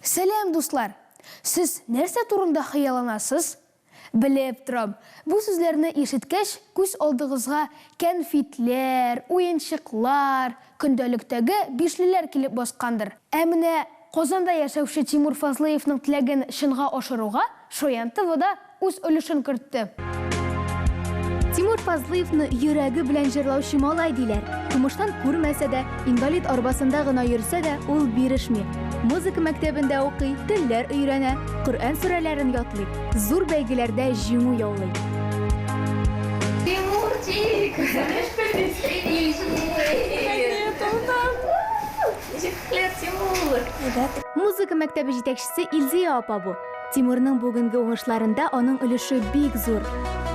Сәлам, дуслар! Сез нәрсә турында хыялланасыз? Белеп торам, бу сүзләрне ишеткәч, күз алдыгызга кәнфитләр, уенчыклар, көндәлектәге бишлеләр килеп баскандыр. Ә менә Казанда яшәүче Тимур Фазлыевның теләген чынга ашыруга Шаян ТВ да үз өлешен кертте. Тимур Фазлыевны йөрәге белән җырлаучы малай диләр. Тумыштан күрмәсә дә, инвалид арбасында гына йөрсә дә, ул бирешми. Музыка мәктәбендә укый, телләр өйрәнә, Коръән сүрәләрен ятлый, зур бәйгеләрдә җиңү яулый. Тимурчик! Музыка мәктәбе җитәкчесе Илзия апа бу. Тимурның бүгенге уңышларында аның өлеше бик зур.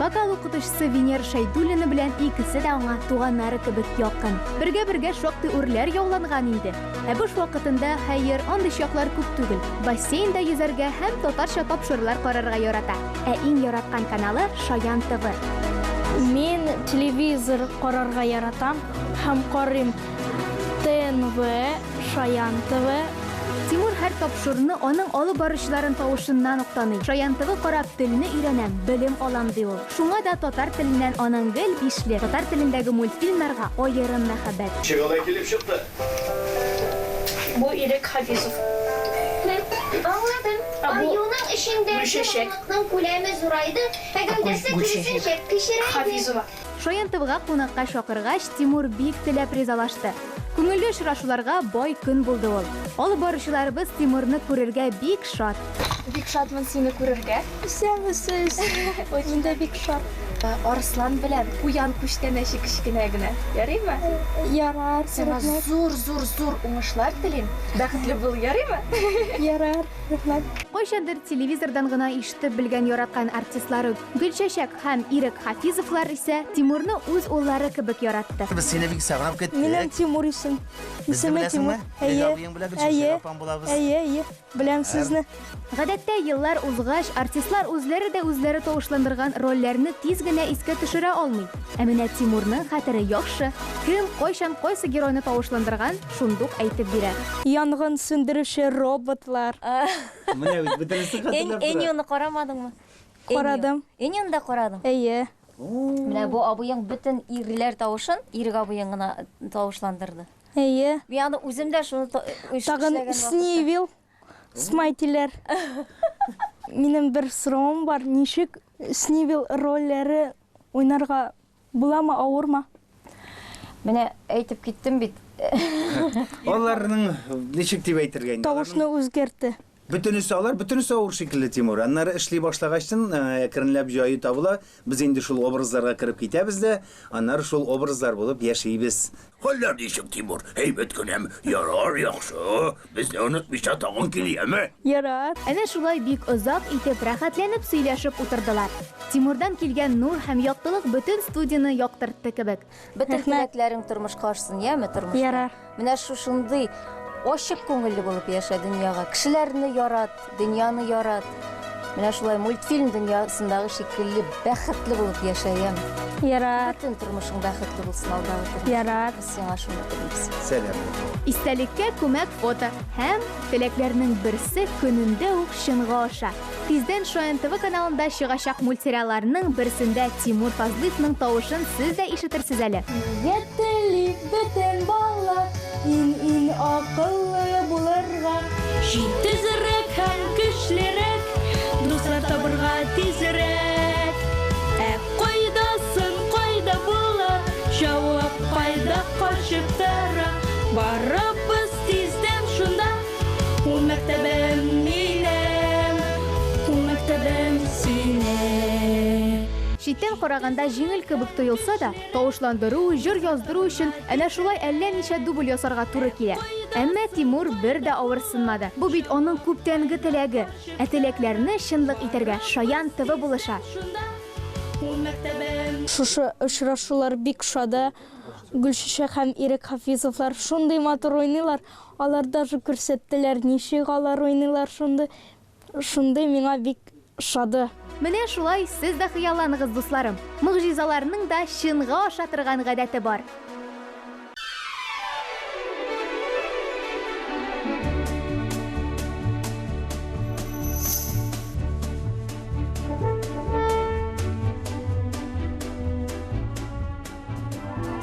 Вокал укытучысы Венера Шәйдуллина белән икесе дә аңа туганнары кебек якын. Бергә-бергә шактый үрләр яуланган инде. Ә буш вакытында, хәер, андый чаклар күп түгел, бассейнда йөзәргә һәм татарча тапшырулар карарга ярата. Ә иң яраткан каналы, Шаян ТВ. Мин телевизор карарга яратам һәм карыйм. ТНВ, Шаян ТВ. Тимур һәр тапшыруны, аның алып баручыларын тавышыннан ук таный. Шаян ТВ карап, телне өйрәнәм, белем алам, ди ул. Шуңа да татар теленнән аның гел бишле, татар телендәге мультфильмнарга аерым мәхәббәт. Ничек алай килеп чыкты? Бу Ирек Хафизов. Аңладым. Ә бу Аюның эчендәге Гөлчәчәк. мамыкның күләме зурайды, ә гәүдәсе киресенчә кечерәйде. Хафизова. Шаян ТВга кунакка чакыргач, Тимур бик теләп ризалашты. Күңелле очрашуларга бай көн булды ул. Алып баручыларыбыз Тимурны күрергә бик шат. Бик шатмын сине күрергә. Исәнмесез! Ой, мин дә бик шат. Арыслан белән куян күчтәнәче кечкенә генә. Ярыймы? Ярар, Сиңа рәхмәт. зур-зур зур уңышлар телим. Бәхетле бул, ярыймы? Ярар, рәхмәт. Кайчандыр телевизордан гына ишетеп белгән яраткан артистлары Гөлчәчәк һәм Ирек Хафизовлар исә Тимурны үз уллары кебек яратты. Без сине бик сагынып көттек. Минем Тимур исем. Безне Исеме беләсеңме? Тимур. Ирек Әйе. абыең белән Гөлчәчәк Әйе. апаң булабыз. Әйе, әйе. Беләм сезне. Гадәттә, еллар узгач, артистлар үзләре дә үзләре тавышландырган рольләрне тиз генә искә төшерә алмый. Ә менә Тимурның хәтере яхшы. Кем, кайчан, кайсы геройны тавышландырган, шундук әйтеп бирә. Янгын сүндерүче роботлар. Менә бит бөтенесен хәтерләп тора. Энионы карамадыңмы? Карадым. Энионы да карадың? Әйе. Менә бу абыең бөтен ирләр тавышын Ирек абыең гына тавышландырды. Әйе. Мин аны үзем дә шуны Тагын Снивил, Смайтиләр. Минем бер соравым бар, ничек Снивил рольләре уйнарга буламы, авырмы? Менә әйтеп киттем бит. Аларның ничек дип әйтергә инде? Тавышны үзгәртте. Бөтенесе алар, бөтенесе авыр шикелле, Тимур. Аннары эшли башлагачтын, әкренләп җае табыла. Без инде шул образларга кереп китәбез дә, аннары шул образлар булып яшибез. Хәлләр ничек, Тимур? Әйбәт кенәме? Ярар, яхшы. Безне онытмыйча тагын кил, яме? Ярар. Әнә шулай бик озак итеп, рәхәтләнеп сөйләшеп утырдылар. Тимурдан килгән нур һәм яктылык бөтен студияне яктыртты кебек. Бөтен Рәхмәт. теләкләрең тормышка ашсын, яме, тормышта. Ярар. Менә шушындый ачык күңелле булып яшә дөньяга. Кешеләрне ярат, дөньяны ярат. Менә шулай мультфильм дөньясындагы шикелле бәхетле булып яшә, яме. Ярар. Бөтен тормышың бәхетле булсын алдагы тормыш. Ярар. Без сиңа шуны телибез. Сәлам. Истәлеккә күмәк фото һәм теләкләрнең берсе көнендә үк чынга аша. Тиздән Шаян ТВ каналында чыгачак мультсериалларның берсендә Тимур Фазлыевның тавышын сез дә ишетерсез әле. Нигә тели бөтен бала иң-иң акыллы булырга? Җитезрәк һәм көчлерәк, дуслар табырга тизрәк. Ә кайдасын, кайда була, җавап кайда качып тора? Барабыз тиздән шунда. Ул мәктәбем минем, ул мәктәбем синең. Читтән караганда җиңел кебек тоелса да, тавышландыру, җыр яздыру өчен әнә шулай әллә ничә дубль ясарга туры килә. Әмма Тимур бер дә авырсынмады. Бу бит аның күптәнге теләге. Ә теләкләрне чынлык итәргә Шаян ТВ булыша. Шушы очрашулар бик ошады. Гөлчәчәк һәм Ирек Хафизовлар шундый матур уйныйлар. Алар даже күрсәттеләр, ничек алар уйныйлар шундый. Шундый миңа бик Ошады. Менә шулай сез дә хыялланыгыз, дусларым. Могҗизаларның да чынга аша торган гадәте бар.